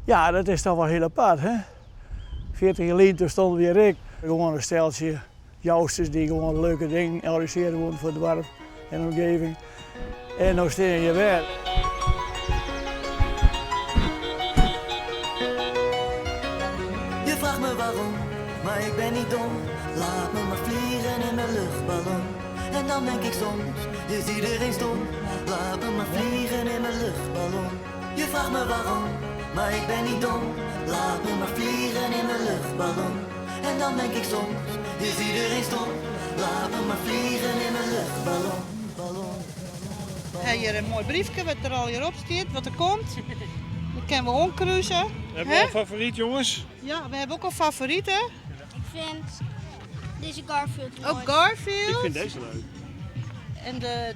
Ja, dat is toch wel heel apart, hè? 40 jaar geleden toen stonden we hier ik. Gewoon een steltje Jousters die gewoon leuke dingen organiseren woenen voor het dorp en de omgeving. En nu sta je weer. Je vraagt me waarom, maar ik ben niet dom. Laat me maar vliegen in mijn luchtballon. En dan denk ik soms, is iedereen stom? Laat me maar vliegen in mijn luchtballon. Je vraagt me waarom, maar ik ben niet dom. Laat me maar vliegen in mijn luchtballon. En dan denk ik soms, is iedereen stom? Laat me maar vliegen in mijn luchtballon. Ballon. We hebben hier een mooi briefje wat er al hier op staat, wat er komt. Dat kunnen we omkruisen. Hebben we al een favoriet, jongens? Ja, we hebben ook al favorieten. Ik vind deze Garfield mooi. Ook Garfield. Ik vind deze leuk. En de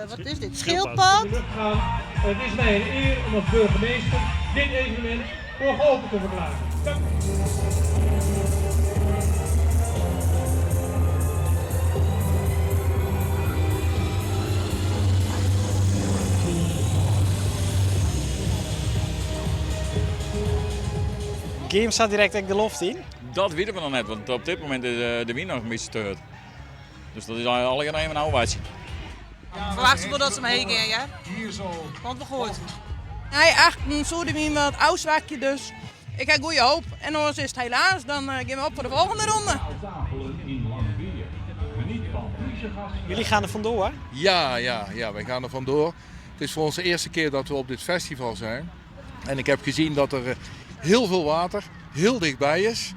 wat is dit? Schildpad. Schildpad. gaan. Het is mij een eer om als burgemeester dit evenement voor geopend te verklaren. Dank. Game staat direct ook de loft in. Dat weten we nog net, want op dit moment is de wind nog een beetje te hard. Dus dat is al even een oude Verwacht ze wel dat ze me heen gaan, ja? Komt wel goed. Hij echt een soort van wat oud dus ik heb goede hoop. En anders is het helaas, dan gaan we op voor de volgende ronde. Jullie gaan er vandoor. Ja, ja, ja, wij gaan er vandoor. Het is voor ons de eerste keer dat we op dit festival zijn. En ik heb gezien dat er heel veel water heel dichtbij is.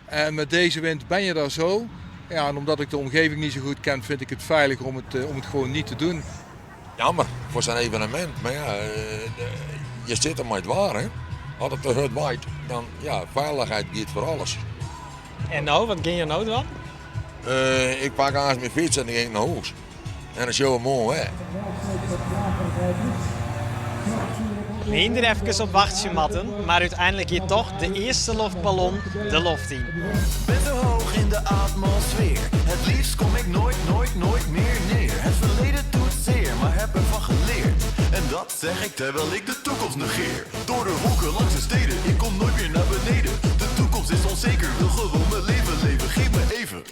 En met deze wind ben je daar zo. Ja, en omdat ik de omgeving niet zo goed ken, vind ik het veilig om het gewoon niet te doen. Jammer voor zijn evenement, maar ja, je zit er maar het waar, hè. Als het te hard waait, dan ja, veiligheid gaat voor alles. En nou, wat ging je nou dan? Ik pak aan mijn fiets en dan ging ik naar huis. En dan show mooi hè. Minder even op wachtje matten, maar uiteindelijk hier toch de eerste luchtballon de loft in. Ben zo hoog in de atmosfeer. Het liefst kom ik nooit, nooit, nooit meer neer. Het verleden doet zeer, maar heb ervan geleerd. En dat zeg ik terwijl ik de toekomst negeer. Door de wolken langs de steden, ik kom nooit meer naar beneden. De toekomst is onzeker, wil gewoon mijn leven leven. Geef me even,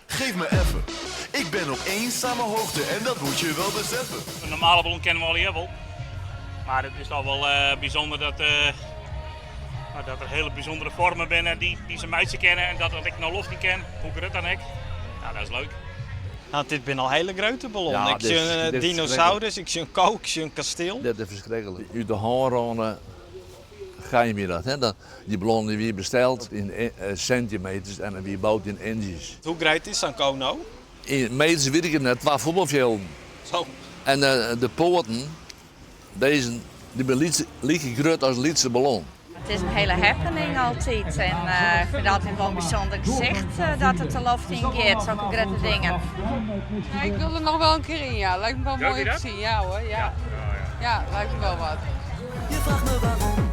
geef me even. Ik ben op eenzame hoogte en dat moet je wel beseffen. Een normale ballon kennen we al hier wel. Maar het is al wel bijzonder dat er hele bijzondere vormen binnen die ze meisje kennen en dat ik nou lof niet ken. Hoe ik het dan ik. Ja, dat is leuk. Nou, dit zijn al hele grote ballonnen. Ja, ik zie een dit is dinosaurus, ik zie een kook, ik zie een kasteel. Dat is verschrikkelijk. Uit de handranden ga je meer dat. Hè? Dat die ballon die weer besteld in centimeters en wie bouwt in inches. Hoe groot is zo'n kook nou? In meters weet ik het net, waar voetbalvelden. Zo. En de poorten, deze, die zijn lietje groot als een lietse ballon. Het is een hele happening altijd. En ik vind het altijd wel een bijzonder gezicht dat het de loft in gaat, zulke grote dingen. Ja, ik wil er nog wel een keer in, ja. Lijkt me wel Durf mooi je om te dat? zien, ja hoor. Ja. Ja, lijkt me wel wat. Je vraagt me waarom,